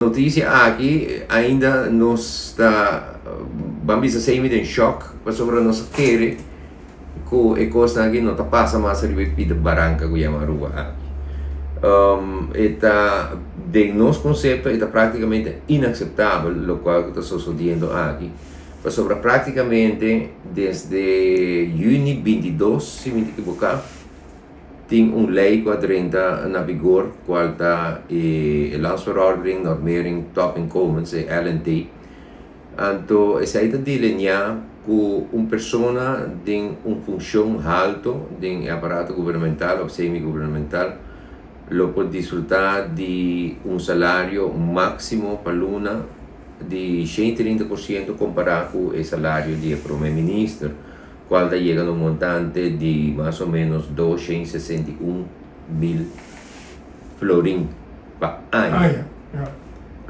Noticia aki ainda nos ta ban bisa semi den shock pasobra nos a kere cu e cosnan aki no ta pasa mas riba e pida baranca cu yama Aruba aki. E ta den nos concepto e ta practicamente inaceptabel locual cu ta sosodiendo aki pasobra practicamente desde juni 22 si mi ta ekiboca, Tin un lei ku a drenta na vigor kual ta e Landsverordening Normering Topinkomens, e LNT. Anto esei ta delineá ku un persona den un funshon halto den e aparato gubernamental òf semi-gubernamental lo por disfrutá di un salario máksimo pa luna di 130% kompará ku e salario di e promé minister. Cual ta yega na un montante di mas o menos 261 mil florin pa aña.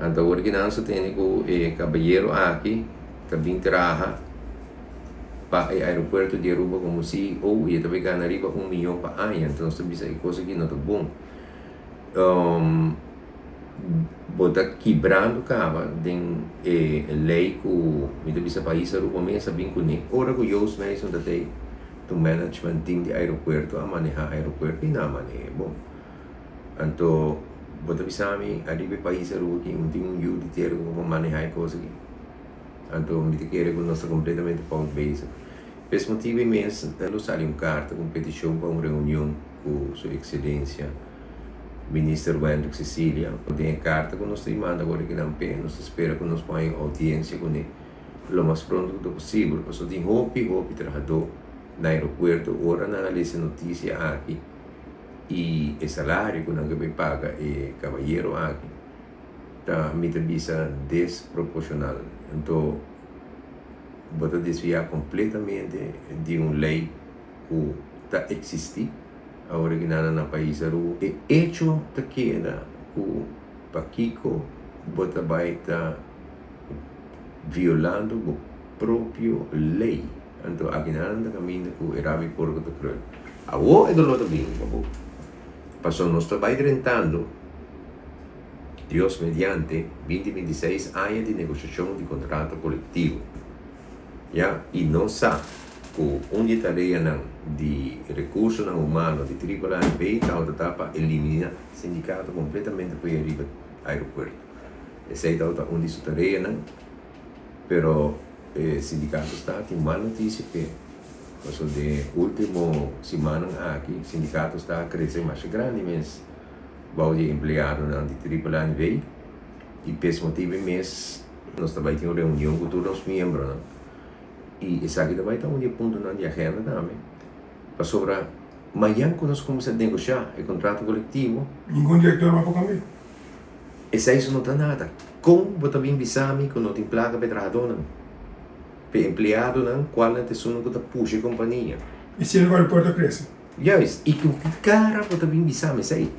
Anto awor ki nan sa tene cu e cabayero aki ta bin traha pa e aeropuerto di Aruba como CEO y e ta bay gana riba un miyon pa aña. Anto nos ta bisa e cos aki no ta bon. Bo ta kibrando caba den e ley cu mi ta bisa pais Aruba mes a bin cune. Ora cu Joost Meijsen ta tey tu management team di aeropuerto a maneha aeropuerto y nan a manehe bon. Anto bo ta bisa mi ariba e pais Aruba aki un tin un yu di tera cu por maneha e cos aki. Anto mi ta kere cu nos ta completamente fout bezig. P'es motibu mes lo sali un carta cu un peticion pa un reunion cu su excelencia Minister Wendrick Cecilia. Den e carta cu nos ta manda awor aki nan p'e, nos ta spera cu nos por haña un audiencia cun'e lo mas pronto cu ta posibel, pasobra tin hopi, hopi trahadó na aeropuerto ora nan a lesa e noticia aki y e salario cu nan ke bay paga e cabayero aki ta, mi ta bisa, desproporcional. Anto bo ta desvia completamente di un ley cu ta existi awor aki nan na pais Aruba. E hecho ta keda cu pakico bo ta bay ta violando bo propio ley. Anto aki nan ta caminda cu e rabi porco ta cruel. Awor e dolor ta bini pa bo. Pasobra nos ta bay drentando, Dios mediante, binti 26 aña di negociacion di contrato colectivo. Ya, y nos sa cu un di e tareanan di Recursonan Humano di Triple A NV tabata ta pa elimina sindicato completamente for e riba aeropuerto. Esey tabata un di su tareanan, pero e sindicato sta tin mal noticia p'e, pasobra den e ultimo simannan aki sindicato sta a crece masha grandi mes bou di e empleadonan di Triple A NV y p'es motibo mes nos ta bai tin un reunion ku tur nos miembronan i esaki ta bai ta un di e puntonan di agenda tambe pasobra mañan ku nos kuminsá negoshá e kontrato kolektivo. Ningun direktor bo por kambia. Esei so no ta nada. Kon bo ta bin bisa mi ku no tin plaka pa e trahadónan, pa e empleadonan kualnan ta esunnan ku ta pusha e kompania? I siendo ku aeropuerto a krese. Juist. I ku ki kara bo ta bin bisa mi esei?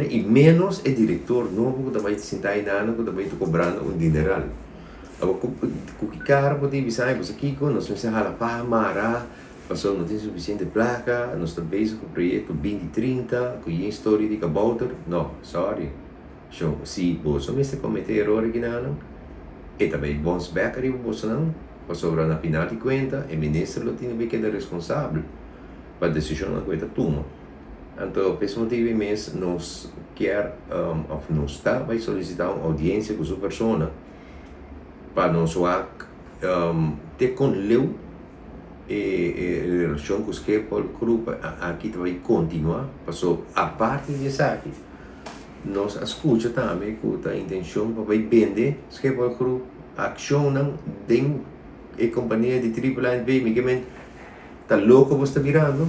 I menos e director nobo cu ta bay sinta aynan cu ta bay ta cobrando un dineral. Abo cu ki cara bo tin bisa ay boso kico nos mester hala paha mara pasobra no tin suficiente placa nos ta bezig cu proyecto binti 30 cu yen storia di kabouter no sorry sho si boso mester comete eror akinanan e ta bay bons bek ariba bosonan pasobra na final di cuenta e minister lo tin bay keda responsabel pa decisionnan cu e ta tuma. Anto p'es motibu mes nos kier of nos ta bai solisitá un audiencia ku su persona pa nos wak te kon leu e relashon ku Schiphol Group aki ta bai kontinuá. Paso aparte di esaki nos a skucha tambe ku ta intenshon pa bai bende Schiphol Group akshonnan den e kompania di Triple A NV. Mi ke men ta loko bo sta birando.